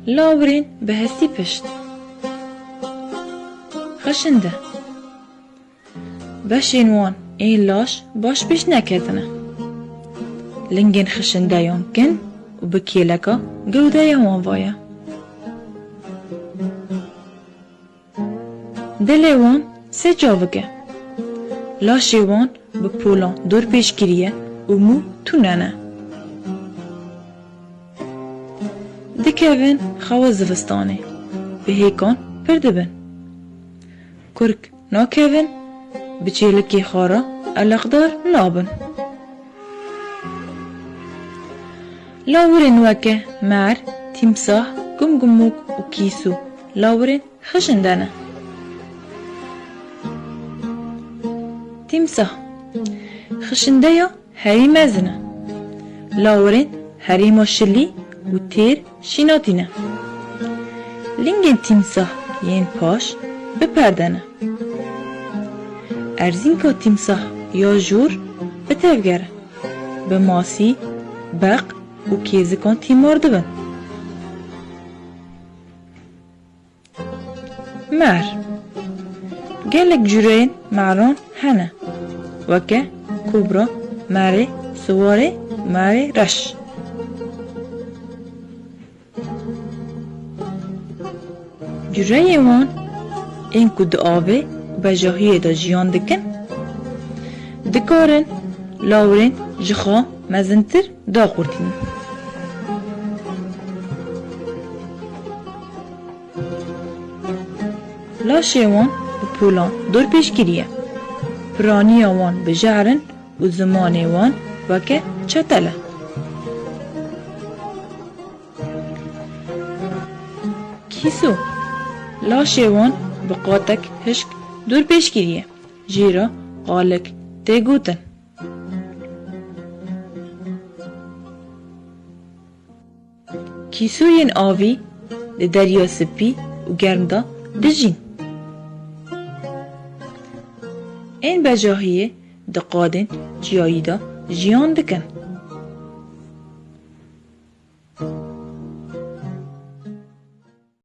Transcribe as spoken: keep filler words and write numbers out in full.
Lawirên bi hestî pişt. Xişinde. Beşên wan ên laş baş pêş neketine. Lingên xişindeyan kin û bi kêleka gewdeya wan vaye. Dilê wan sê çavik e. Laşê wan bi polan dorpêç kiriye û mû tune ne. Dikevin xewa zivistanê, bi hêkan pir dibin. Kurk nakevin, bi çêlikê xwe re eleqdar nabin. Lawirên weke mer, tîmsah, gumgumok û kîsû lawirên xişinde ne. Tîmsah. Xişindeya herî mezin e. Lawirên herîma şilî û têr şînatî ne. Lingên tîmsah yên paş bi perde ne. Erzînka tîmsah ya jor bi tevger e. Bi masî, beq û kêzikan tîmar dibin. Mer. Gelek cureyên meran hene, weke kobra, merê siwarê, merê reş. Cureyên wan ên ku di avê û bejahiyê de jiyan dikin, dikarin lawirên ji xwe mezintir daqurtînin. Laşê wan bi polan dorpêçkirî ye. Piraniya wan bi jehr in û zimanê wan weke çetel e. Kîso, laşê wan bi qatek hişk dorpêçkirî ye. Jê re qalik tê gotin. Kîsoyên avî di Derya Spî û Germ de dijîn. Ên bejahiyê di qadên çiyayî de jiyan dikin.